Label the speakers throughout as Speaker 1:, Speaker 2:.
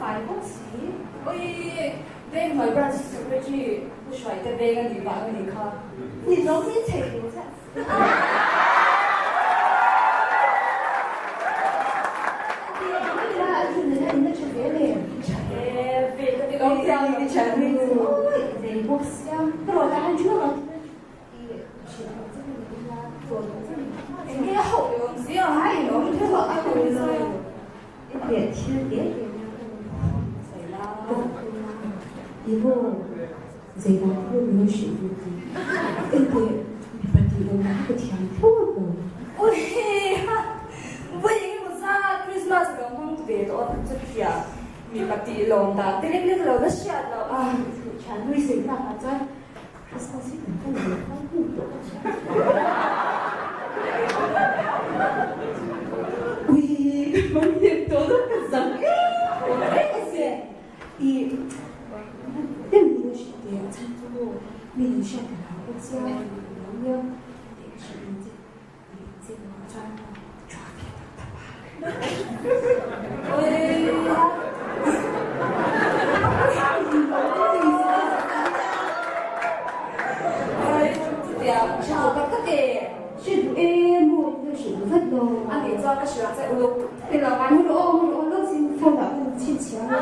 Speaker 1: fai bawk si.
Speaker 2: Oi, veng hnuai branch secretary Pu Hruaite veng a nih vang a nih kha.
Speaker 1: Ni zawng min chei tur che.
Speaker 3: Zeidah thil min hrilh duh ti? Engteh mipa tih lo lah hi ka thiam thlawt lo.
Speaker 2: Uiha! Vawi engemaw zat Christmas ka hmang ve tawh a, chutia mipa tih lawm dan te lek lek lo la hriat loh a.
Speaker 3: Thian nui sei tak ah chuan Christmas hi kan hman ve fo hnu tawh ka hria. Ui ka hman hnem tawh dawn ka zam em em a se. I dem ni lo hrilh teh a chhan chu maw mi in hriat ka hlau bawk sia tih ka lo nia teh ka hrilh ang che i che buah chuan tha ve tak tak a. Hrilh duh em maw i lo hrilh duh vat lo.
Speaker 2: A nih chuan ka hrilh ang che uluk.
Speaker 3: Mu rawh aw, mu rawh aw, lawk sin phone ah kan chhinchhiah a.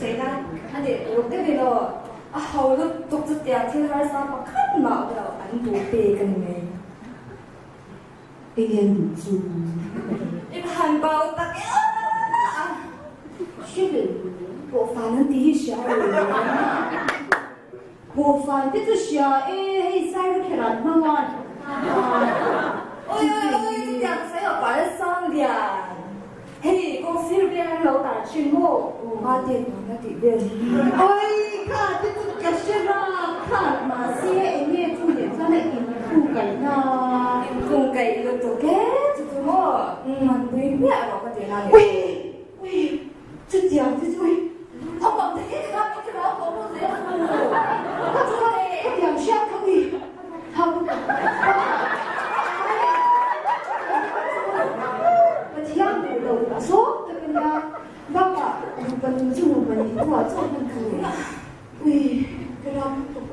Speaker 2: Sawi la, a nih uluk deuh i law, a ho lutuk chu tiang thil harsa pakhat mah awm lo an duh pek a ni mai.
Speaker 3: Eng an duh chu?
Speaker 2: I va han bau tak e aw!
Speaker 3: Hrilh
Speaker 2: pawh fan an tih hi hria lo.
Speaker 1: Pawhfai te chu hria e, hei Sairukher an hmang a.
Speaker 2: Oi oi oi chutiang sawi a pal sang lian. Hei kawng sir veng an lo tar thin maw? Ma te tuna tih vel hi.
Speaker 1: Oi kha te chu ka hre rak khat mahse enge chu leh chuan a inkhung kaih na.
Speaker 2: Inkhung kaih lutuk e chu chu maw? Umm an pui hmiah rawh ka ti na ni.
Speaker 1: Ui ui chutiang te chu hei.
Speaker 2: A bang te hi tikhan min ti rau tawh maw zel chu.
Speaker 1: Ka chu hetiang hriat kha ui thau lutuk. Pathian duh lo zawk tak a nia. Bakah nupa nun chu nupa nih hnuah chauh hman tur. Ui ka ram lutuk.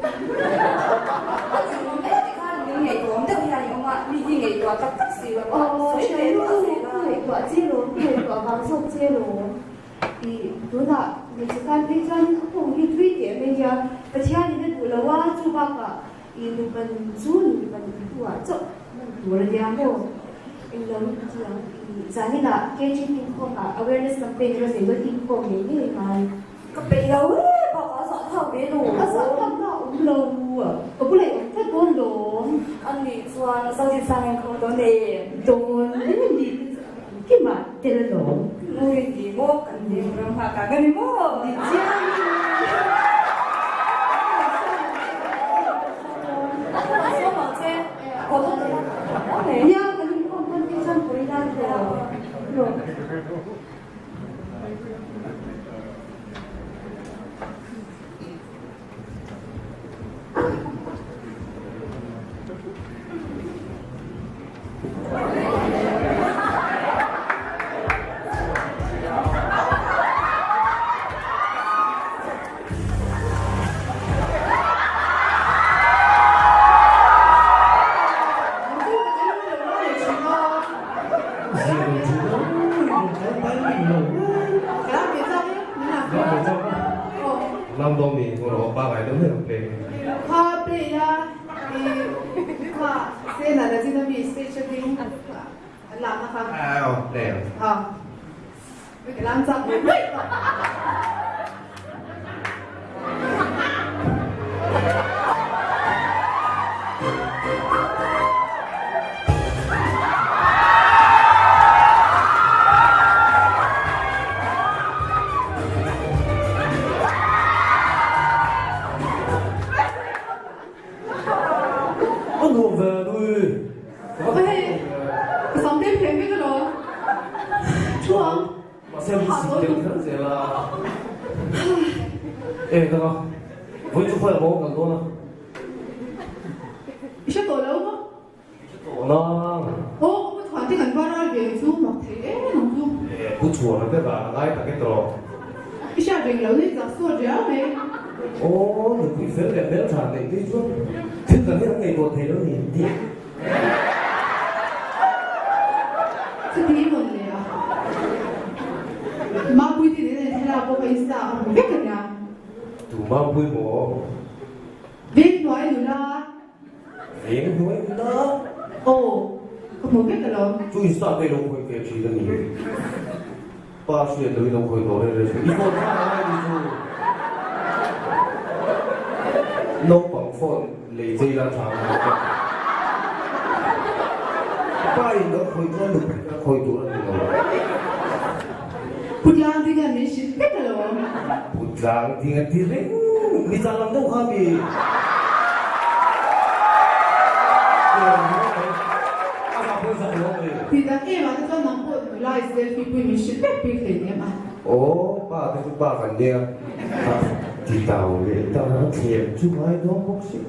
Speaker 2: A chhung em tikhan min ngaihtuah awm deuh hian i awm a, mi hi ngaihtuah tak tak si lo a, sawi ve duah zel a.
Speaker 3: Ka ngaihtuah che lawm, ka ngaihtuah vang zawk che lawm. I tunah hmeichhe tan phei chuan a kawng hi thui teh mai nia, Pathianin a duh lo a, chu bakah i nupa nun chu nupa nun hnuah chauh hman tur a nia maw? Englo ti ang i zaninah KGP inkhawmah awareness campaign rawn nei dawn inkhawm ngei ngei ngai.
Speaker 2: Ka peih lo e, bakah a zah thlak ve lo.
Speaker 1: A zah thlak na a awm lo, ka bulah i awm tlat dawn lawm.
Speaker 2: A nih chuan Zodin sang inkhawm dawn em?
Speaker 1: Dawn ni Kimah tel alawm.
Speaker 2: Ui ni maw kan ding ram nghak ang a ni maw?
Speaker 1: Ni chiang in.
Speaker 2: Sawm ang che, haw dawn teh a.
Speaker 1: Nia kan inkhawm dawn te chuan pawi nan rawh. Rawh.
Speaker 4: Pu Chhuana te dan a ngai tak e tawh.
Speaker 3: I hriat reng lo hi chak sawt riau mai.
Speaker 4: Aw, nupui fel leh hmel tha neih phei chuan thil dang hi an ngaihtuah thei lo ni an ti.
Speaker 3: Chuti i rawn leh a, Mapui te nen a thlalak pawh ka insta ah ka hmu vek a nia.
Speaker 4: Tu Mapui maw?
Speaker 3: Veng hnuai nula.
Speaker 4: Veng hnuai nula?
Speaker 3: Aw, ka hmu vek alawm.
Speaker 4: Chu insta te ilo khawih ve thin a ni. Pa hriat lo in lo khawih tawh reng reng chu. I phone kha a ngai ni chu. Naupang phone lei chei la tha ang bawk a. Pa in lo khawih chuan nupui kha khawih tur a ni lo.
Speaker 3: Pu Tlang ding a min hrilh vek alawm.
Speaker 4: Pu Tlang ding a ti reng. Mi chang lam deuh kha mi.
Speaker 3: Ti tak em ah te chuan nang pawh nula i selfie pui min hrilh vek bik hlei nem a.
Speaker 4: Aw pa te chu pa kan nia a ti tau leh ta a thlem chu ngai dawn bawk si.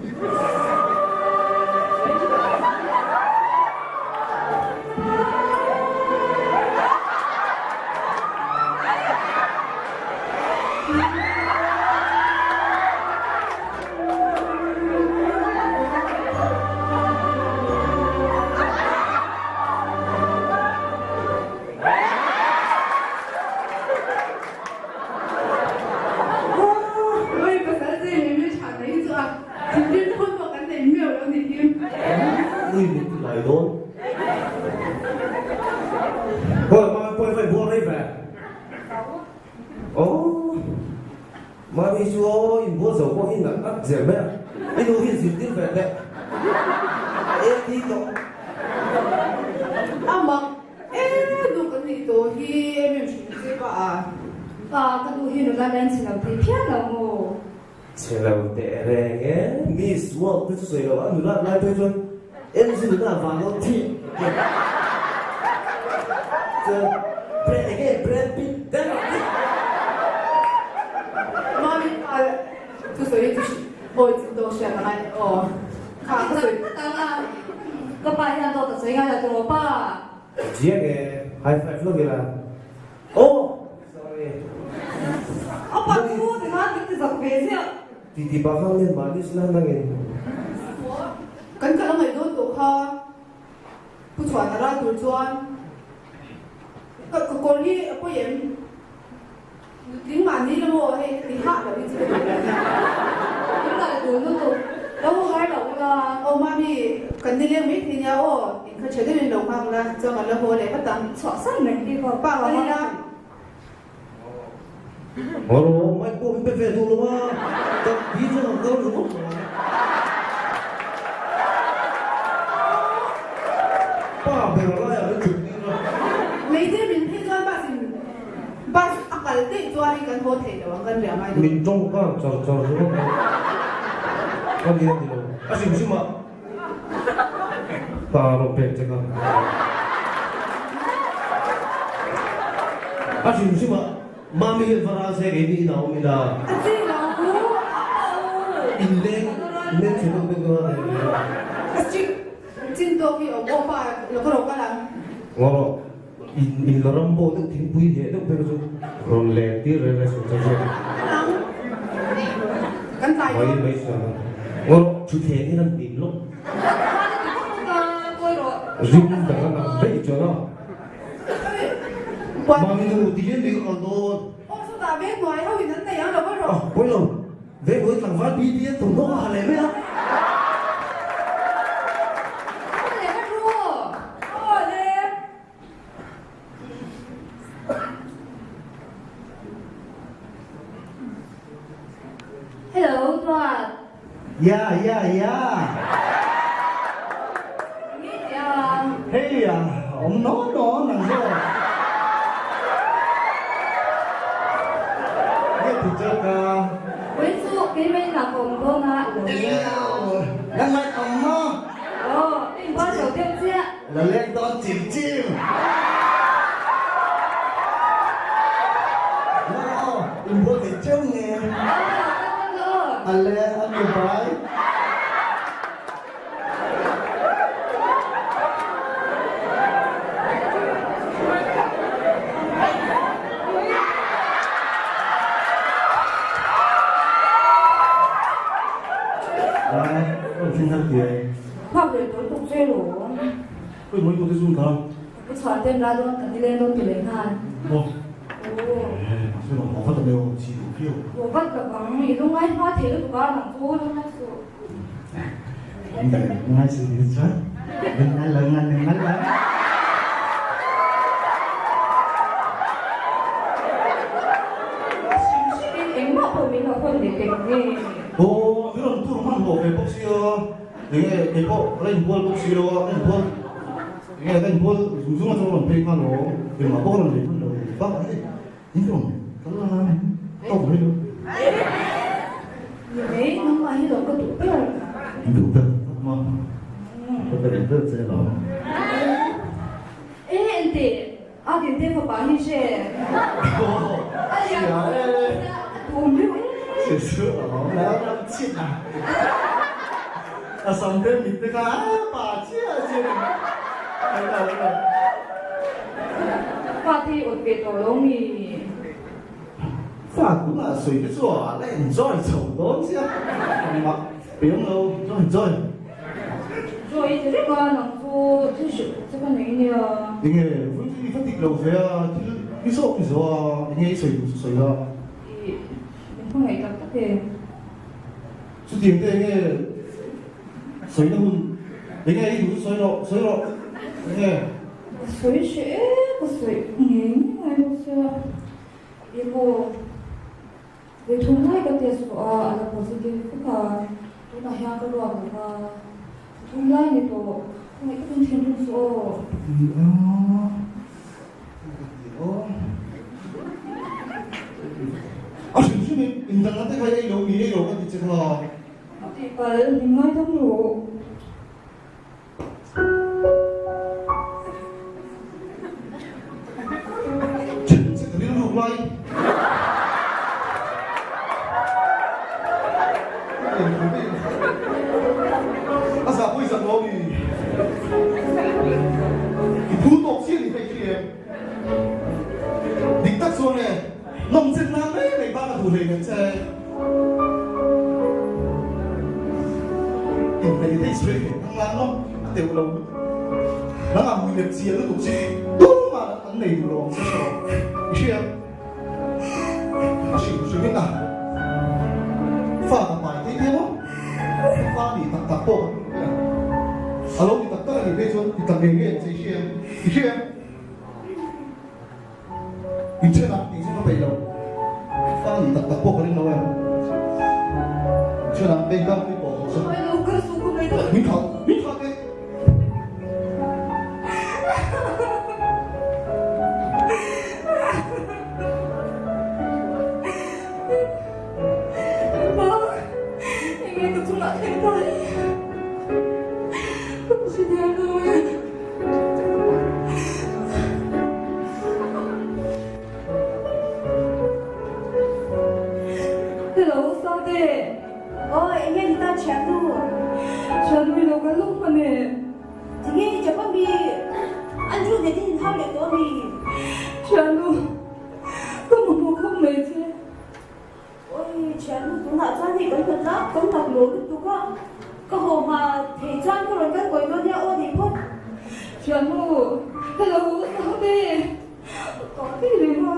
Speaker 3: Oi pasal che leh hmel tha mai hi chu a thinrim phun pawh kan nei miau lo ni hi.
Speaker 4: Ui min ti lai dawn. Oi mami pawi vai bual rei ve. Aw Mami chu aw inbual zo pawh hi nat nat zel mai a, i nu hi zirtir ve teh. E ti tawh.
Speaker 3: A mak e nu kan nih tawh hi em em hrim che pa a.
Speaker 2: Pa ka duh hi nula len chhe lo thei phian lo maw?
Speaker 4: Chhe lo teh reng e. Miss World te chu sawi lo a nulat lai phei chuan MC nula van lo thih chuan Brad enge Brad Pitt der a.
Speaker 3: Mami pa chu sawi chu awi chin tawk hriat a ngai aw kha ka sawi
Speaker 2: tak a ka pa hian dawt a sawi ngai lo tiraw pa.
Speaker 4: Chiang e high five lawk ila aw sorry.
Speaker 2: A pa chu tikhan min ti zak ve ziah.
Speaker 4: Ti ti pa khan len mahni sila nangin.
Speaker 3: Kan kal a ngaih dawn tawh kha Pu Chhuana ral tur chuan ka kawr hi a pawi em? Nutling mahni la maw hei ka ti hah lo hi chu ka ti ve nia.
Speaker 2: Kan kal tur lutuk lo har loh ula.
Speaker 3: Aw mami kan ni leng mai thei nia aw in kha tha deuhin lo nghak la chuan kan la haw leh vat ang.
Speaker 2: Chhuah san reng hi ka
Speaker 3: pa ka ila.
Speaker 4: Rawh mai pawh min pe ve duh lo a, ka pi chuan an kal ringawt mai. Pa ber laiah min chhuk tir a.
Speaker 3: Leite min phei chuan bus in bus a kal daih chuanin kan haw thei lo ang kan riah ngai dawn.
Speaker 4: Min tawngkam char char ringawt mai. Ka ni a ni lo. A hrim hrim a. Pa rawn pek che kha. A hrim hrim a, Mami hian va ral se kei ni inah awm ila.
Speaker 2: A chi lo u, a pa u.
Speaker 4: In leng leng chhe deuh deuh dawn a ni a.
Speaker 3: A chi chin tawk hi awm aw pa lo ka rawh kal ang.
Speaker 4: Ngaw rawh, in in la ram pawh deuh thingpui leh deuh phei kha chu rawn leng tir reng reng suh chang chuan.
Speaker 3: Kal ang. Kan tlai dawn.
Speaker 4: Mai mai sa. Ngaw rawh, thutthleng hian an hnim lawk. Rim dang a nang daih chuan a. Mami nu ti hian mi ka kal dawn.
Speaker 3: Aw chutah veng hnuai ho in an nei ang lo va rawh.
Speaker 4: Ah pawi lo, veng hnuai tlangval pi pi an thawmhnaw a ha leh mai a.
Speaker 2: Aw leh va thu.
Speaker 3: Aw le.
Speaker 2: Hello Tuat.
Speaker 5: Ya ya ya.
Speaker 2: Nge tia.
Speaker 5: Hei a awm nawn nawn ang zawk. Nge ti chak a.
Speaker 2: Ui chu keimah in ah ka awm dawn a lo leng a.
Speaker 5: Nang mai ka awm maw?
Speaker 2: Aw, i inbual zo deuh chiah.
Speaker 5: La leng dawn chim chim. Aw, inbual thei cheu nge. A le, a nu bai. Khawi mawi pawh te chu an kal a.
Speaker 2: Ka pu chhuan ten ral dawn kan nileng dawn ti leh nghal.
Speaker 5: Maw? Eh, mahse rawn haw vat a leo, chi duh viau.
Speaker 2: Haw vat lo ang, i lungngai hma thei lutuk a, nang chu lungngai suh.
Speaker 5: Lungngai suh ni chuan, lungngai lo, ngan ngan lo.
Speaker 2: Hrim hrimin engmah pawh min lo hawn leh pek nge.
Speaker 5: Aw, min rawn tur hman hlawh ve bawk sia. Enge kei pawh ka la inbual bawk si lo a, ka inbual enge ka inbual zung zung atang rawn phei nghal aw, engmah pawh ka rawn lei hman lo bakah hei in rawn kal la tawk mai lo.
Speaker 2: Ni mai, nangmah hi lo ka duh ber.
Speaker 5: In duh ber tak maw? Ka duh ber che lo.
Speaker 2: E enteh, a dinte fapa hi hre.
Speaker 5: Aw, hria e.
Speaker 2: A tum reuh e.
Speaker 5: Hria chu a awm lo, ram chhit a. A sam te mit te kha a pa chiah chiah a ni. Ai ta lo.
Speaker 2: Pa te hi awt ve tawh lo mi?
Speaker 5: Fa tunah sawi te chu a la enjoy chho dawn chiah. Engmah pe awm lo, enjoy enjoy.
Speaker 2: Chaw i ti reng a, nang chu thil hrilh che ka nei nia.
Speaker 5: Enge vui chu i va dik lo ve a, thil i zawk i zawh a, enge i sawi duh chu sawi la.
Speaker 2: I min hmangaih tak tak e.
Speaker 5: Chutiang te enge sawina hun, enge i duh chu sawi rawh, sawi rawh, enge.
Speaker 2: Ka sawi hreh e, ka sawi ngei ngei ngai bawk sia, i maw. Ve thum lai ka test tawh a, a la positive vek a, tunah hian ka ruak lo va, thum lai ni tawh, khawngaih takin thinrim suh aw.
Speaker 5: Ni a, ka ti aw. A hrim hrim in indangna te kha i ei lo mi ei lo ka ti che kha.
Speaker 2: Ka tihpalh, min ngaidam rawh.
Speaker 5: Rilru lai a zah pawh i zak lo mi i phu tawk chiah ni hei khi em dik tak chuan e nawmchen nan mai mai bak a duh hlei nen che. Inneih daih sawi ve ang lan maw? A teuh lo lutuk. Nangah hmui lem chian lutuk chi tumah an nei duh lo ang che hre rawh. I hria? A hrim hrim in a fa ka pai thei thei maw? Fa nih tak tak pawh kan hmu mai a. A lo ti tak tak a nih phei chuan ti tak ngei ngei ang che i hria? I hria? In then a, tih chu ka peih lo. Fa nih tak tak pawh ka ring lo em. In then a, bank a mi pawh haw chu. Min thah, min thah teh.
Speaker 2: Hello Sate.
Speaker 3: Aw enge ni ta thiannu?
Speaker 2: Thiannu i lo kal lawk hman e.
Speaker 3: Tinge i chap ami? Andrew nen in inhau leh tawh ami?
Speaker 2: Thiannu, ka mamawh khawp mai che.
Speaker 3: Awi thiannu tunah chuan hei kan hlat lak kan hlat lo lutuk a, ka haw hma thei chuan ka rawn kal kawi dawn nia aw ni phawt.
Speaker 2: Thiannu, hello Sangte, ka ti reng a.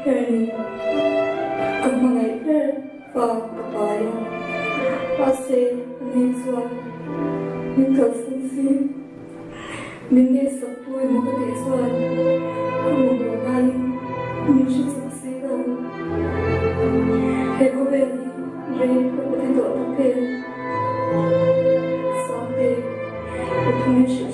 Speaker 2: ber ni. Ka hmangaih ber fa ka pai a, mahse ani chuan min kalsan si. Min ngaihsak tu emaw ka tih chuan ka mamawh laiin min hre chak si lo. He khawvel hi rei ka va ti tawh tak em? Sangte, ka thu min hrilh.